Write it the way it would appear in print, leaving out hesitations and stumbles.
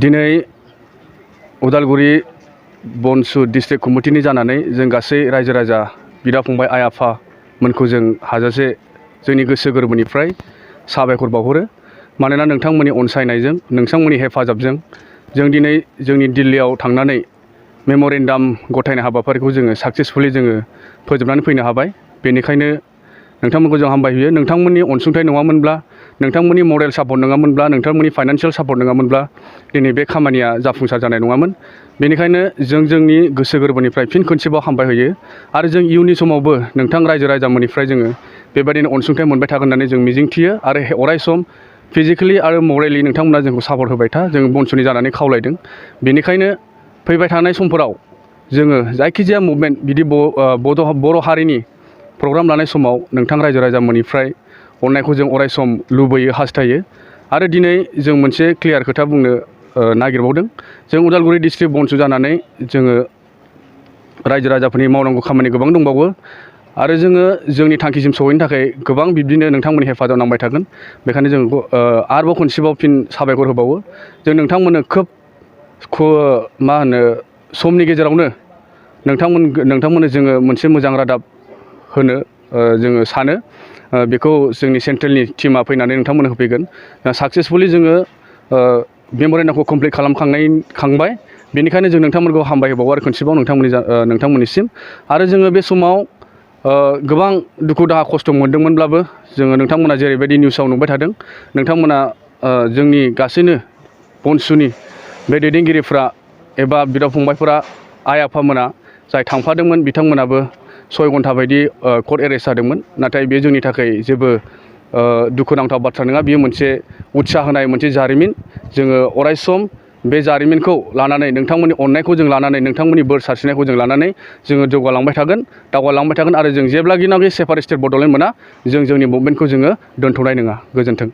दिनै उदालगुरि बनसु डिस्ट्रिक्ट कमिटिनि जानानै जों गासै रायजो राजा बिदा फंबाय आइ आफामोनखौ जों हाजासे जोंनि गोसो गोरबोनिफ्राय साबायखर बावहरो। मानोना नोंथांमोननि अनसायनायजों नोंथांमोननि हेफाजाबजों जों दिनै जोंनि दिल्लीयाव थांनानै मेम'रेन्डाम गथायनाय हाबाफारिखौ जोङो साक्सेसफुलि जोङो फोजोबनानै फैनो हाबाय। बेनिखायनो नोंथांमोनखौ जों हामबाय होयो। नोंथांमोननि अनसुंथाइ नङामोनब्ला, नोंथांमोननि मरेल सापर्ट नङामोनब्ला, नोंथांमोननि फाइनान्सियेल सापर्ट नङामोनब्ला दिनै बे खामानिया जाफुंसार जानाय नङामोन। बेनिखायनो जों जोंनि गोसो गोरबोनिफ्राय फिन खनसेबाव हामबाय होयो आरो जों इयुननि समावबो नोंथां रायजो राजामोननिफ्राय जोङो बेबायदिनो अनसुंथाइ मोनबाय थागोन होननानै जों मिजिंथियो आरो अराय सम फिजिकेलि आरो मरेलि नोंथांमोना जोंखौ सापर्ट होबाय था, जों बनसुनि जानानै खावलायदों। बेनिखायनो फैबाय थानाय समफोराव जोङो जायखिजाया मुभमेन्ट बिदि बर' हारिनि प्रग्राम लानाय समाव नोंथां रायजो राजामोननिफ्राय अननायखौ जों अराय सम लुबैयो, हास्थायो। आरो दिनै जों मोनसे क्लियार खोथा बुंनो नागिरबावदों। जों उदालगुरि डिस्ट्रिक्ट बनसु जानानै जोङो रायजो राजाफोरनि मावनांगौ खामानि गोबां दंबावो आरो जोङो जोंनि थांखिसिम सहैनो थाखाय गोबां बिब्दिनो नोंथांमोननि हेफाजाब नांबाय थागोन। बेखायनो जों आरोबाव खनसेबाव फिन साबायखर होबावो। जों नोंथांमोननो खोब समनि गेजेरावनो नोंथांमोननो जोङो मोनसे मोजां रादाब होनो जोङो सानो। बेखौ जोंनि सेन्ट्रेलनि टिमा फैनानै नोंथांमोननो होफैगोन। साक्सेसफुलि जोङो मेम'रेन्डामखौ कमप्लिट खालामखांबाय। बेनिखायनो जों नोंथांमोनखौ हामबाय होबावो आरो खनसेबाव नोंथांमोननिसिम। आरो जोङो बे समाव गोबां दुखु दाहा खस्थ' मोनदोंमोनब्लाबो जोङो नोंथांमोना जेरैबायदि निउसाव नुबाय थादों, नोंथांमोना जोंनि गासैनो बनसुनि बे दैदेनगिरिफ्रा एबा बिदा फंबायफोरा आइ आफामोना जाय थांफादोंमोन बिथांमोनाबो 6 घन्टा बायदि कर्ट एरेस्ट जादोंमोन। नाथाय बे जोंनि थाखाय जेबो दुखुनांथाव बाथ्रा नङा। बेयो मोनसे उत्साह होनाय मोनसे जारिमिन। जोङो अराय सम बे जारिमिनखौ लानानै, नोंथांमोननि अननायखौ जों लानानै, नोंथांमोननि बोर सारस्रिनायखौ जों लानानै जोङो दावगालांबाय थागोन आरो जों जेब्लाखि सेपारेट स्टेट बड'लेण्ड मोना जों जोंनि मुभमेन्टखौ जोङो दोनथ'नाय नङा। गोजोन्थों।